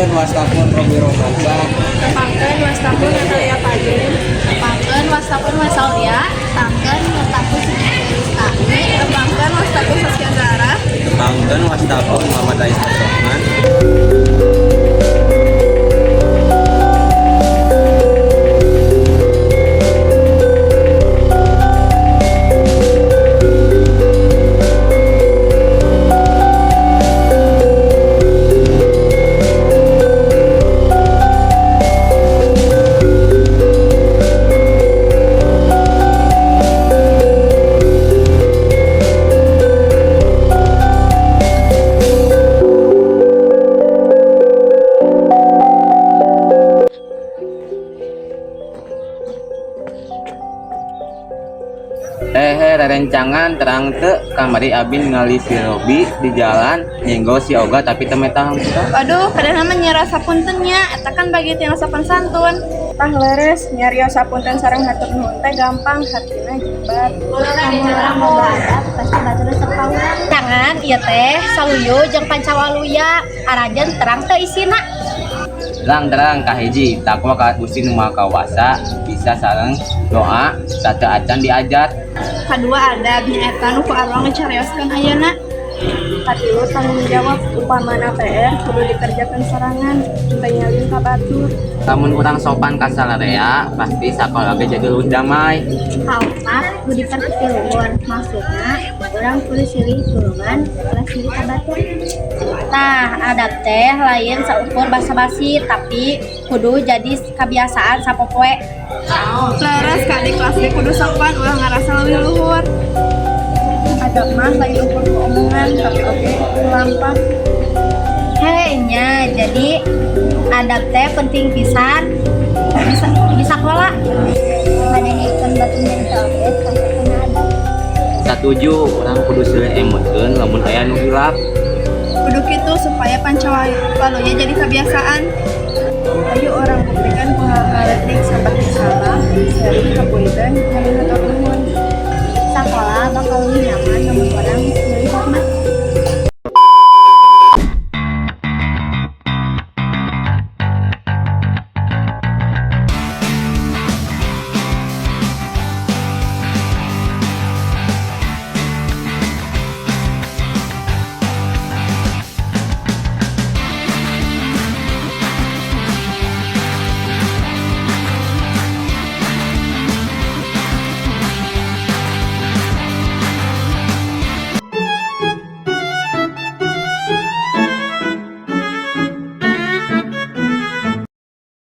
Tepangkeun wastapun Robi Romansyah. Tepangkeun wastapun Natalia Fajrin. Tepangkeun wastapun Wasaulia. Tepangkeun wastapun Siti Ristani. Tepangkeun wastapun Saskia Zara. Tepangkeun wastapun Muhammad Aisyah Rohman. Eh, rerencangan terang teu kamari abi ningali si Robi di jalan nyenggol si Oga tapi teu meta hampura. Waduh, padahal mah nyarios hapunten nya, eta kan bagi tina sopan santun. Tah leres, nyarios hapunten sareng hatur nuhun teh gampang, hartina jembar. Lamun urang boga adab pasti batur resep ka urang. Tangan ieu teh saluyu jeung pancawaluya, aranjeun terang teu isina? Terang terang kahiji takwa ka Gusti Nu Maha Kawasa bisa sareng doa sateuacan diajar. Kadua adab nyaeta nu ku arwah ngacarioskeun ayeuna. Katilu tanggung jawab, upamana PR kudu dikerjakan sorangan, henteu nyalin ka batur. Lamun urang sopan ka salarea pasti sakola ge jadi leuwih damai. Kaopat budi pekerti luhur, maksudna urang kudu silih tulungan ulah silih ka batur. Tah, adab teh lain saukur basa-basi tapi kudu jadi kebiasaan sapopoe. Leres, ka adik kelas ge kudu sopan, ulah ngarasa leuwih luhur. Adab mah lain ukur ku omongan, tapi oge ku lampah. Hei nya, jadi adab teh penting pisan bisa bisa sekolah. Ngadengekeun batur nyarita oge kasep kana adab. Satuju, urang kudu silih emutkeun lamun aya nu hilap. Kudu kitu supaya pancawaluya jadi kebiasaan. Ayo urang buktikan ku hal leutik saperti salam, seri hapunten, jeung hatur nuhun. Sakola bakal leuwih nyaman lamun urang